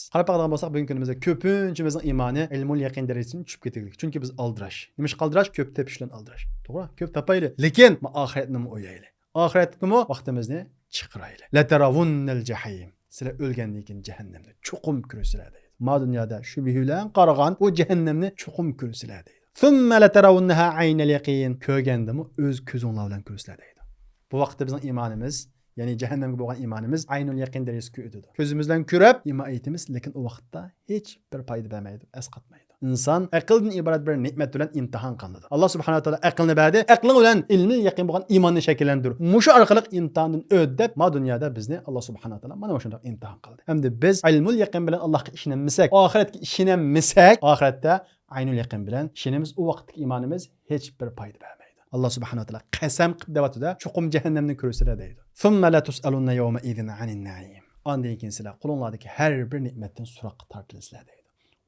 قاراپ باقىدىغان بولساق، بۈگۈنكى كۈنىمىزدە كۆپىنچىمىزنىڭ ئىمانى ئىلمۇل يەقىن دەرىجىسىدىن چۈشۈپ كېتىدۇ. چۈنكى بىز ئالدىراش. نېمىشقا ئالدىراش؟ كۆپ تېپىش بىلەن ئالدىراش. توغرا؟ كۆپ تاپايلى. لېكىن ما ئاخىرەتنىمۇ ئويلايلى. ئاخىرەتكىمۇ ۋاقتىمىزنى چىقىرايلى. لەتەرەۋۇننەل جەھىم. سىلەر ئۆلگەندىن كېيىن جەھەننەمنى چوقۇم كۆرىسىلەر دەيدۇ. ما دۇنيادا شۈبھە بىلەن قارىغان بۇ جەھەننەمنى چوقۇم كۆرىسىلەر دەيدۇ. ثم لترونها عين اليقين. كۆرگەندىمۇ ئۆز كۆزۈڭلار بىلەن كۆرىسىلەر دەيدۇ. بۇ ۋاقىتتا بىزنىڭ ئىمانىمىز يەنى جەھەننەمگە بولغان ئىمانىمىز ئەينۇل يەقىن دەرىجىسىگە ئۆتىدۇ. كۆزىمىز بىلەن كۆرۈپ ئىمان ئېيتىمىز، لېكىن ئۇ ۋاقىتتا ھېچ بىر پايدا بەرمەيدۇ، ئەسقاتمايدۇ. ئىنسان ئەقىلدىن ئىبارەت بىر نېمەت بىلەن ئىمتىھان قىلىنىدۇ. ئاللا سۇبھانەھۇ ۋە تائالا ئەقىلنى بەردى، ئەقلىڭ بىلەن ئىلمىل يەقىن بولغان ئىماننى شەكىللەندۈر. مۇشۇ ئارقىلىق ئىمتىھاندىن ئۆت دەپ، ما دۇنيادا بىزنى ئاللا سۇبھانەھۇ ۋە تائالا مانا مۇشۇنداق ئىمتىھان قىلدى. ئەمدى بىز ئىلمۇل يەقىن بىلەن ئاللاغا ئىشىنەلمىسەك، ئاخىرەتكە ئىشىنەلمىسەك، ئاخىرەتتە ئەينۇل يەقىن بىلەن ئىشىنىمىز، ئۇ ۋاقىتتىكى ئىمانىمىز ھېچ بىر پايدا بەرمەيدۇ. ئاللا سۇبھانەھۇ ۋە تائالا قەسەم قىلىپ دەۋاتىدۇ، چوقۇم جەھەننەمنى كۆرىسىلەر دەيدۇ. ثم لتسألن يومئذ عن النعيم. ئاندىن كېيىن سىلەر قولۇڭلاردىكى ھەر بىر نېمەتتىن سوراققا تارتىلىسىلەر دەيدۇ.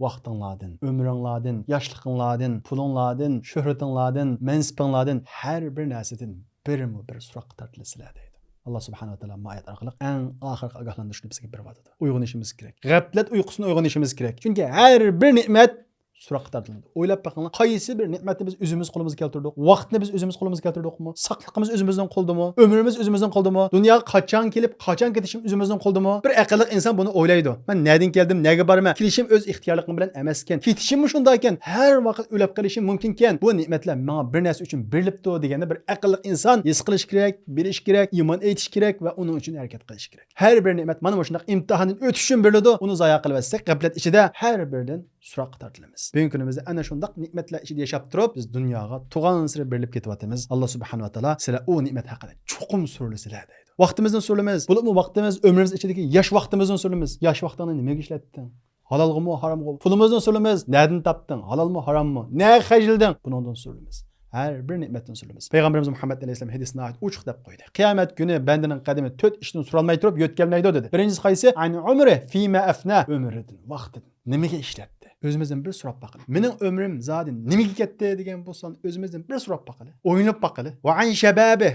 ۋاقتىڭلاردىن، ئۆمرۈڭلاردىن، ياشلىقىڭلاردىن، پۇلۇڭلاردىن، شۆھرىتىڭلاردىن، شۆھرىتىڭلاردىن، مەنسىپىڭلاردىن، ھەر بىر نەرسىدىن بىرمۇ بىر سوراققا تارتىلىسىلەر دەيدۇ. ئاللا سۇبھانەھۇ ۋە تائالا ما ئايەت ئارقىلىق ئەڭ ئاخىرقى ئاگاھلاندۇرۇشنى بىزگە بېرىۋاتىدۇ. ئويغىنىشىمىز كېرەك. غەپلەت ئۇيقۇسىدىن ئويغىنىشىمىز كېرەك. چۈنكى ھەر بىر نېمەت سوراققا تارتىلىدۇ. ئويلاپ بېقىڭلار، قايسى بىر نېمەتنى بىز ئۆزىمىز قولىمىزغا كەلتۈردۇق؟ ۋاقىتنى بىز ئۆزىمىز قولىمىزغا كەلتۈردۇقمۇ؟ ساقلىقىمىز ئۆزىمىزنىڭ قولىدىمۇ؟ ئۆمرىمىز ئۆزىمىزنىڭ قولىدىمۇ؟ دۇنياغا قاچان كېلىپ، قاچان كېتىشىم ئۆزىمىزنىڭ قولىدىمۇ؟ بىر ئەقىللىق ئىنسان بۇنى ئويلايدۇ. مەن نەدىن كەلدىم، نەگە بارىمەن؟ كېلىشىم ئۆز ئىختىيارلىقىم بىلەن ئەمەسكەن. كېتىشىممۇ شۇنداكەن. ھەر ۋاقىت ئۆلۈپ قېلىشىم مۇمكىنكەن. بۇ نېمەتلەر ماڭا بىر نەرسە ئۈچۈن بېرىلىپتۇ دېگەننى بىر ئەقىللىق ئىنسان ھېس قىلىشى كېرەك، بىلىشى كېرەك، ئىمان ئېيتىشى كېرەك ۋە ئۇنىڭ ئۈچۈن ھەرىكەت قىلىشى كېرەك. ھەر بىر نېمەت مانا مۇشۇنداق ئىمتىھاندىن ئۆتۈش ئۈچۈن بېرىلىدۇ. ئۇنى زايە قىلىۋەتسەك، غەپلەت ئىچىدە ھەر بىرىدىن سوراققا تارتىلىمىز. بۈگۈنكى كۈنىمىزدە ئەنە شۇنداق نېمەتلەر ئىچىدە ياشاپ تۇرۇپ، بىز دۇنياغا تۇغانسېرى بېرىلىپ كېتىۋاتىمىز. ئاللا سۇبھانەھۇ ۋە تائالا سىلەر ئۇ نېمەت ھەققىدە چوقۇم سورىلىسىلەر دەيدۇ. ۋاقتىمىزدىن سورىلىمىز. بولۇپمۇ ۋاقتىمىز، ئۆمرىمىز ئىچىدىكى ياش ۋاقتىمىزدىن سورىلىمىز. ياش ۋاقتىڭنى نېمىگە ئىشلەتتىڭ؟ ھالالغىمۇ، ھارامغىمۇ؟ پۇلىمىزدىن سورىلىمىز. نەدىن تاپتىڭ؟ ھالالمۇ، ھاراممۇ؟ نەگە خەجلىدىڭ؟ بۇنىڭدىن سورىلىمىز. ھەر بىر نېمەتتىن سورىلىمىز. پەيغەمبىرىمىز مۇھەممەد ئەلەيھىسسالام ھەدىسىدە ناھايىتى ئوچۇق دەپ قويدى. قىيامەت كۈنى بەندىنىڭ قەدىمى تۆت ئىشتىن سورالماي تۇرۇپ يۆتكەلمەيدۇ دېدى. بىرىنچىسى قايسى؟ عن عمره فيما أفناه. ئۆمرىدىن، ۋاقتىدىن. نېمىگە ئىشلەتتى؟ ئۆزىمىزدىن بىر سوراپ باقىلى. مېنىڭ ئۆمرۈم زادى نېمىگە كەتتى دېگەن بولسا، ئۆزىمىزدىن بىر سوراپ باقىلى. ئويلىنىپ باقىلى. وعن شبابه.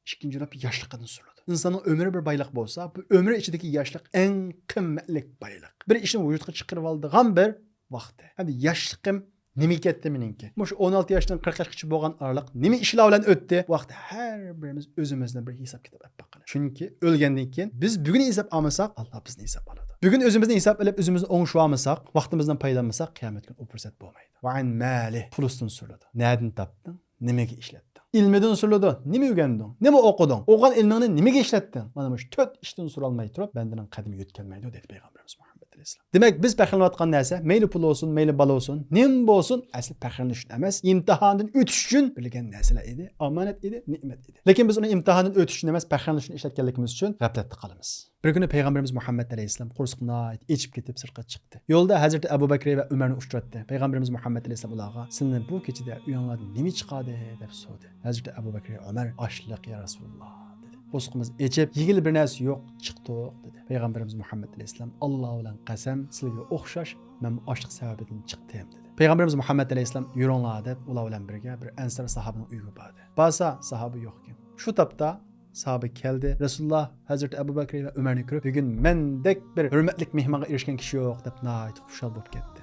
ئىككىنچى بولۇپ ياشلىقىدىن سورىلىدۇ. ئىنساننىڭ ئۆمرى بىر بايلىق بولسا، بۇ ئۆمرى ئىچىدىكى ياشلىق ئەڭ قىممەتلىك بايلىق. بىر ئىشنى ۋۇجۇدقا چىقىرىۋالىدىغان بىر ۋاقتى. ئەمدى ياشلىقىم نېمىگە كەتتى مېنىڭكى؟ مۇشۇ ئون ئالتە ياشتىن قىرىق ياشقىچە بولغان ئارىلىق نېمە ئىشلار بىلەن ئۆتتى؟ بۇ ۋاقىتتا ھەر بىرىمىز ئۆزىمىزدىن بىر ھېساب كىتاب ئېلىپ باقىلى. چۈنكى ئۆلگەندىن كېيىن بىز بۈگۈن ھېساب ئالمىساق، ئاللا بىزدىن ھېساب ئالىدۇ. بۈگۈن ئۆزىمىزدىن ھېساب ئېلىپ، ئۆزىمىزنى ئوڭشىۋالمىساق، ۋاقتىمىزدىن پايدىلانمىساق، قىيامەت كۈنى ئۇ پۇرسەت بولمايدۇ. وعن ماله. پۇلىسىدىن سورىلىدۇ. نەدىن تاپتىڭ؟ نېمىگە ئىشلەتتىڭ؟ ئىلمىدىن سورىلىدۇ. نېمە ئۆگەندىڭ؟ نېمە ئوقۇدۇڭ؟ ئوقۇغان ئىلمىڭنى نېمىگە ئىشلەتتىڭ؟ مانا مۇشۇ تۆت ئىشتىن سورالماي تۇرۇپ، بەندىنىڭ قەدىمى يۆتكەلمەيدۇ، دېدى پەيغەمبىرىمىز مۇھەممەد ئەلەيھىسسالام. دېمەك، بىز پەخىرلىنىۋاتقان نەرسە، مەيلى پۇل بولسۇن، مەيلى بالا بولسۇن، نېمە بولسۇن، ئەسلى پەخىرلىنىش ئۈچۈن ئەمەس، ئىمتىھاندىن ئۆتۈش ئۈچۈن بېرىلگەن نەرسىلەر ئىدى، ئامانەت ئىدى، نېمەت ئىدى. لېكىن بىز ئۇنى ئىمتىھاندىن ئۆتۈش ئۈچۈن ئەمەس، پەخىرلىنىش ئۈچۈن ئىشلەتكەنلىكىمىز ئۈچۈن غەپلەتتە قالىمىز. بىر كۈنى پەيغەمبىرىمىز مۇھەممەد ئەلەيھىسسالام قورسىقى ناھايىتى ئېچىپ كېتىپ سىرتقا چىقتى. يولدا ھەزرىتى ئەبۇ بەكرى ۋە ئۆمەرنى ئۇچراتتى. پەيغەمبىرىمىز مۇھەممەد ئەلەيھىسسالام ئۇلارغا، سىلىنى بۇ كېچىدە ئۆيۈڭلاردىن نېمە چىقاردى؟ دەپ سورىدى. ھەزرىتى ئەبۇ بەكرى ئۆمەر، ئاشلىق يا رەسۇلاللا دېدى. قورسىقىمىز ئېچىپ، يېگىلى بىر نەرسە يوق، چىقتۇق دېدى. پەيغەمبىرىمىز مۇھەممەد ئەلەيھىسسالام، ئاللا بىلەن قەسەم، سىلىگە ئوخشاش مەنمۇ ئاشلىق سەۋەبىدىن چىقتىم دېدى. پەيغەمبىرىمىز مۇھەممەد ئەلەيھىسسالام، يۈرۈڭلار دەپ ئۇلار بىلەن بىرگە بىر ئەنسار ساھابىنىڭ ئۆيىگە باردى. بارسا ساھابە يوق ئىكەن. شۇ تاپتا ساھابە كەلدى. رەسۇلۇللا ھەزرىتى ئەبۇ بەكرى ۋە ئۆمەرنى كۆرۈپ، بۈگۈن مەندەك بىر ھۆرمەتلىك مېھمانغا ئېرىشكەن كىشى يوق دەپ ناھايىتى خۇشال بولۇپ كەتتى.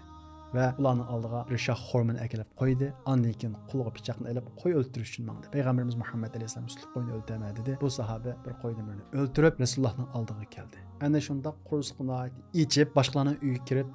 ۋە ئۇلارنىڭ ئالدىغا بىر شاخ خورمىنى ئەكېلىپ قويدى. ئاندىن كېيىن قولىغا پىچاقنى ئېلىپ قوي ئۆلتۈرۈش ئۈچۈن ماڭدى. پەيغەمبىرىمىز مۇھەممەد ئەلەيھىسسالام مۇشتلۇق قوينى ئۆلتۈرەمەن دېدى. بۇ ساھابە بىر قويدىن بىرنى ئۆلتۈرۈپ رەسۇلۇللانىڭ ئالدىغا كەلدى. ئەنە شۇنداق قورسىقىنى ئېچىپ باشقىلارنىڭ ئۆيىگە كىرىپ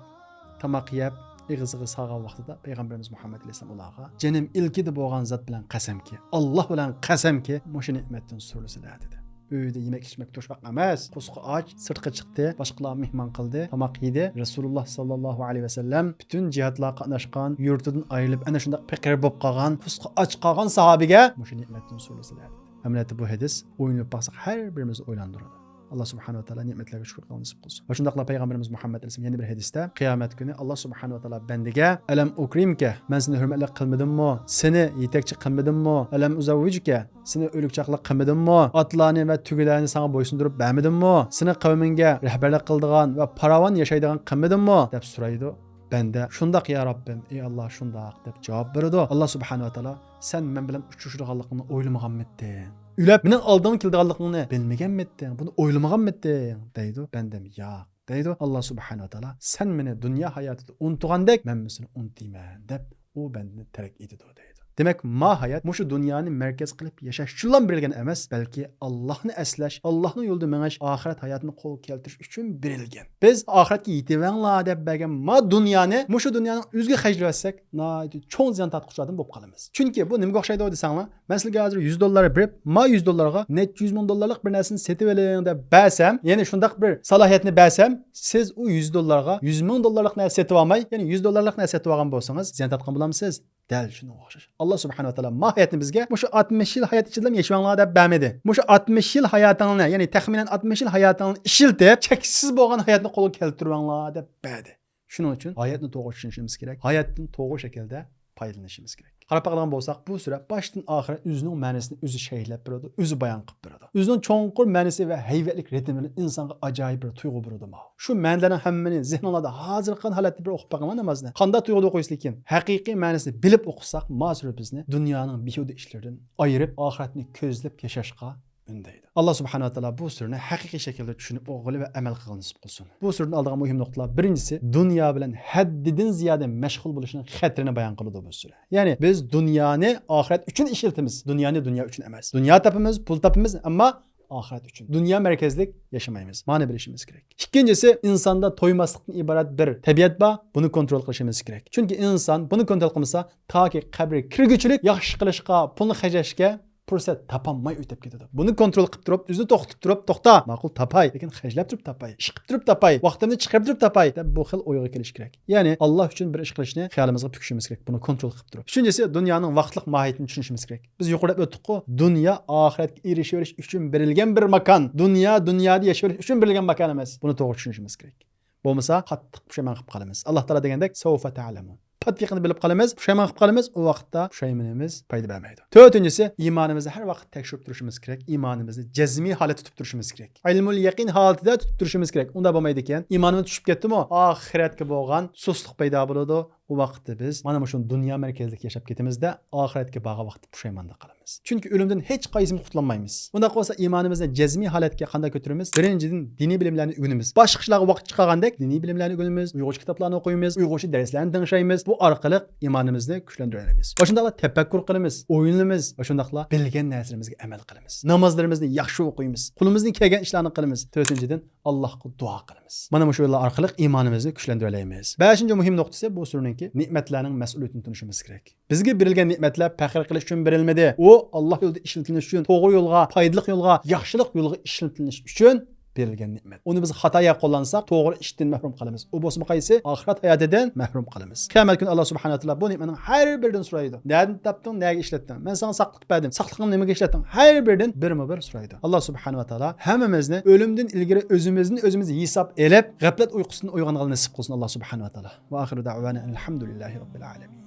تاماق يەپ، ئېغىزىغا سالغان ۋاقتىدا پەيغەمبىرىمىز مۇھەممەد ئەلەيھىسسالام ئۇلارغا، جېنىم ئىلكىدە بولغان زات بىلەن قەسەمكى، ئاللا بىلەن قەسەمكى، مۇشۇ نېمەتتىن سورىسىلە دېدى. ئۆيدە يېمەك ئىچمەك توشاق ئەمەس، قورسىقى ئاچ، سىرتقا چىقتى، باشقىلار مېھمان قىلدى، تاماق يېدى. رەسۇلۇللا ساللاللاھۇ ئەلەيھى ۋەسەللەم پۈتۈن جىھادلارغا قاتناشقان، يۇرتىدىن ئايرىلىپ، ئەنە شۇنداق پېقىر بولۇپ قالغان، قورسىقى ئاچ قالغان ساھابىگە مۇشۇ نېمەتتىن سورىسىلە دېدى. ئەمەلىيەتتە بۇ ھەدىس ئويلىنىپ باقساق ھەر بىرىمىزنى ئويلاندۇرىدۇ. ئاللا سۇبھانەھۇ ۋە تائالا نېمەتلەرگە شۈكۈر قىلغان نېسىپ قىلسۇن. ۋە شۇنداقلا پەيغەمبىرىمىز مۇھەممەد ئەلەيھىسسالام يەنە بىر ھەدىستە، قىيامەت كۈنى ئاللا سۇبھانەھۇ ۋە تائالا بەندىگە، ئەلەم ئۇكرىمكە، مەن سېنى ھۆرمەتلىك قىلمىدىممۇ؟ سېنى يېتەكچى قىلمىدىممۇ؟ ئەلەم ئۇزەۋۋىجكە، سېنى ئۆلۈك چاقلىق قىلمىدىممۇ؟ ئاتلارنى ۋە تۆگىلەرنى ساڭا بويسۇندۇرۇپ بەرمىدىممۇ؟ سېنى قەۋمىڭگە رەھبەرلىك قىلىدىغان ۋە پاراۋان ياشايدىغان قىلمىدىممۇ؟ دەپ سورايدۇ. بەندە، شۇنداق يا رەببىم، ئى ئاللا، شۇنداق، دەپ جاۋاب بېرىدۇ. ئاللا سۇبھانەھۇ ۋە تائالا، سەن مەن بىلەن ئۇچرىشىدىغانلىقىڭنى ئويلىمىغانمىدىڭ؟ ئۆلۈپ مېنىڭ ئالدىمغا كېلىدىغانلىقىڭنى بىلمىگەنمىدىڭ؟ بۇنى ئويلىمىغانمىدىڭ؟ دەيدۇ. بەندەم، ياق، دەيدۇ. ئاللا سۇبھانەھۇ ۋە تائالا، سەن مېنى دۇنيا ھاياتىدا ئۇنتۇغاندەك مەنمۇ سېنى ئۇنتۇيمەن، دەپ ئۇ بەندىنى تەرك ئېتىدۇ، دەيدۇ. دېمەك، ما ھايات مۇشۇ دۇنيانى مەركەز قىلىپ ياشاش ئۈچۈنلا بېرىلگەن ئەمەس، بەلكى ئاللاھنى ئەسلەش، ئاللاھنىڭ يولىدا مېڭىش، ئاخىرەت ھاياتىنى قولغا كەلتۈرۈش ئۈچۈن بېرىلگەن. بىز ئاخىرەتكە يېتىۋەڭلار دەپ بەرگەن ما دۇنيانى مۇشۇ دۇنيانىڭ ئۆزىگە خەجلىۋەتسەك، ناھايىتى چوڭ زىيان تارتقۇچىلاردىن بولۇپ قالىمىز. چۈنكى بۇ نېمىگە ئوخشايدۇ دېسەڭلار، مەن سىلەرگە ھازىر يۈز دوللار بېرىپ، ما يۈز دوللارغا نەچچە يۈز مىڭ دوللارلىق بىر نەرسىنى سېتىۋېلىڭ دەپ بەرسەم، يەنى شۇنداق بىر سالاھىيەتنى بەرسەم، سىز ئۇ يۈز دوللارغا يۈز مىڭ دوللارلىق نەرسە سېتىۋالماي، يەنى يۈز دوللارلىق نەرسە سېتىۋالغان بولسىڭىز، زىيان تارتقان بولامسىز؟ دەل شۇنىڭغا ئوخشاش. ئاللا سۇبھانەھۇ ۋە تائالا ما ھاياتنى بىزگە مۇشۇ ئاتمىش يىل ھايات ئىچىدىلا ياشىۋاڭلار دەپ بەرمىدى. مۇشۇ ئاتمىش يىل ھاياتىڭنى، يەنى تەخمىنەن ئاتمىش يىل ھاياتىڭنى ئىشلىتىپ، چەكسىز بولغان ھاياتنى قولغا كەلتۈرۈۋەڭلار دەپ بەردى. شۇنىڭ ئۈچۈن ھاياتنى توغرا چۈشىنىشىمىز كېرەك، ھاياتتىن توغرا شەكىلدە پايدىلىنىشىمىز كېرەك. قاراپ باقىدىغان بولساق، بۇ سۈرە باشتىن ئاخىر ئۆزىنىڭ مەنىسىنى ئۆزى شەرھلەپ بېرىدۇ، ئۆزى بايان قىلىپ بېرىدۇ. ئۆزىنىڭ چوڭقۇر مەنىسى ۋە ھەيۋەتلىك رىتىمى بىلەن ئىنسانغا ئاجايىپ بىر تۇيغۇ بېرىدۇ ماۋۇ. شۇ مەنىلەرنىڭ ھەممىنى زېھنىڭلاردا ھازىر قىلغان ھالەتتە بىر ئوقۇپ باقىڭلار نامازنى. قانداق تۇيغۇدا ئوقۇيسىز لېكىن؟ ھەقىقىي مەنىسىنى بىلىپ ئوقۇساق، ما سۈرە بىزنى دۇنيانىڭ بىھۇدە ئىشلىرىدىن ئايرىپ، ئاخىرەتنى كۆزلەپ ياشاشقا ئۈندەيدۇ. ئاللا سۇبھانەھۇ ۋە تائالا بۇ سۈرىنى ھەقىقىي شەكىلدە چۈشىنىپ بولغىلى ۋە ئەمەل قىلغىلى نېسىپ قىلسۇن. بۇ سۈرىدىن ئالىدىغان مۇھىم نۇقتىلار، بىرىنچىسى، دۇنيا بىلەن ھەددىدىن زىيادە مەشغۇل بولۇشنىڭ خەتىرىنى بايان قىلىدۇ بۇ سۈرە. يەنى بىز دۇنيانى ئاخىرەت ئۈچۈن ئىشلىتىمىز. دۇنيانى دۇنيا ئۈچۈن ئەمەس. دۇنيا تاپىمىز، پۇل تاپىمىز، ئەمما ئاخىرەت ئۈچۈن. دۇنيا مەركەزلىك ياشىمايمىز. مانى بىلىشىمىز كېرەك. ئىككىنچىسى، ئىنساندا تويماسلىقتىن ئىبارەت بىر تەبىئەت بار. بۇنى كونترول قىلىشىمىز كېرەك. چۈنكى ئىنسان بۇنى كونترول قىلمىسا، تاكى قەبرىگە كىرگۈچىلىك ياخشى قىلىشقا، پۇلنى خەجلەشكە پۇرسەت تاپالماي ئۆتۈپ كېتىدۇ. بۇنى كونترول قىلىپ تۇرۇپ، ئۆزىنى توختىتىپ تۇرۇپ، توختا، ماقۇل تاپاي، لېكىن خەجلەپ تۇرۇپ تاپاي، ئىش قىلىپ تۇرۇپ تاپاي، ۋاقتىمنى چىقىرىپ تۇرۇپ تاپاي دەپ بۇ خىل ئويغا كېلىش كېرەك. يەنى ئاللا ئۈچۈن بىر ئىش قىلىشنى خىيالىمىزغا پۈكۈشىمىز كېرەك، بۇنى كونترول قىلىپ تۇرۇپ. ئۈچىنچىسى، دۇنيانىڭ ۋاقىتلىق ماھىيىتىنى چۈشىنىشىمىز كېرەك. بىز يۇقىرىدا دەپ ئۆتتۇققۇ، دۇنيا ئاخىرەتكە ئېرىشىۋېلىش ئۈچۈن بېرىلگەن بىر ماكان. دۇنيا دۇنيادا ياشىۋېلىش ئۈچۈن بېرىلگەن ماكان ئەمەس. بۇنى توغرا چۈشىنىشىمىز كېرەك. بولمىسا قاتتىق پۇشايمان قىلىپ قالىمىز. ئاللا تائالا دېگەندەك، سەۋفە تەئلەمۇن. پات يېقىندا بىلىپ قالىمىز، پۇشايمان قىلىپ قالىمىز، ئۇ ۋاقىتتا پۇشايمىنىمىز پايدا بەرمەيدۇ. تۆتىنچىسى، ئىمانىمىزنى ھەر ۋاقىت تەكشۈرۈپ تۇرۇشىمىز كېرەك، ئىمانىمىزنى جەزمىي ھالەتتە تۇتۇپ تۇرۇشىمىز كېرەك. ئەينۇل يەقىن ھالىتىدە تۇتۇپ تۇرۇشىمىز كېرەك. ئۇنداق بولمايدىكەن، ئىمانىمىز چۈشۈپ كەتتىمۇ، ئاخىرەتكە بولغان سۇسلۇق پەيدا بولىدۇ. ئۇ ۋاقىتتا بىز مانا مۇشۇ دۇنيا مەركەزلىك ياشاپ كېتىمىزدە، ئاخىرەتكە بارغان ۋاقىتتا پۇشايماندا قالىمىز. چۈنكى ئۆلۈمدىن ھېچقايسىمىز قۇتۇلالمايمىز. ئۇنداق بولسا ئىمانىمىزنى جەزمىي ھالەتكە قانداق كۆتۈرىمىز؟ بىرىنچىدىن، دىنىي بىلىملەرنى ئۆگىنىمىز. باشقا ئىشلارغا ۋاقىت چىقارغاندەك دىنىي بىلىملەرنى ئۆگىنىمىز، ئۇيغۇرچە كىتابلارنى ئوقۇيمىز، ئۇيغۇرچە دەرسلەرنى تىڭشايمىز. بۇ ئارقىلىق ئىمانىمىزنى كۈچلەندۈرەلەيمىز. ۋە شۇنداقلا تەپەككۇر قىلىمىز، ئويلىنىمىز ۋە شۇنداقلا بىلگەن نەرسىلىرىمىزگە ئەمەل قىلىمىز. نامازلىرىمىزنى ياخشى ئوقۇيمىز، قولىمىزدىن كەلگەن ئىشلارنى قىلىمىز. تۆتىنچىدىن، ئاللاھقا دۇئا قىلىمىز. مانا مۇشۇ يوللار ئارقىلىق ئىمانىمىزنى كۈچلەندۈرەلەيمىز. بەشىنچى مۇھىم نۇقتىسى، بۇ سۈرىنىڭكى نېمەتلەرنىڭ مەسئۇلىيىتىنى تونۇشىمىز كېرەك. بىزگە بېرىلگەن نېمەتلەر پەخىر قىلىش ئۈچۈن بېرىلمىدى. ئۇ ئاللا يولىدا ئىشلىتىلىش ئۈچۈن، توغرا يولغا، پايدىلىق يولغا، ياخشىلىق يولغا ئىشلىتىلىش ئۈچۈن بېرىلگەن نېمەت. ئۇنى بىز خاتا يەرگە قوللانساق، توغرا ئىشتىن مەھرۇم قالىمىز. ئۇ بولسىمۇ قايسى؟ ئاخىرەت ھاياتىدىن مەھرۇم قالىمىز. قىيامەت كۈنى ئاللا سۇبھانەھۇ ۋە تائالا بۇ نېمەتنىڭ ھەر بىرىدىن سورايدۇ. نەدىن تاپتىڭ، نەگە ئىشلەتتىڭ؟ مەن ساڭا ساقلىق بەردىم. ساقلىقىڭنى نېمىگە ئىشلەتتىڭ؟ ھەر بىرىدىن بىرمۇ بىر سورايدۇ. ئاللا سۇبھانەھۇ ۋە تائالا ھەممىمىزنى ئۆلۈمدىن ئىلگىرى ئۆزىمىزدىن ئۆزىمىز ھېساب ئېلىپ، غەپلەت ئۇيقۇسىدىن ئويغانغىلى نېسىپ قىلسۇن ئاللا سۇبھانەھۇ ۋە تائالا. ۋە ئاخىرۇ دەئۋانا ئەنىل ھەمدۇلىللاھى رەببىل ئالەمىن.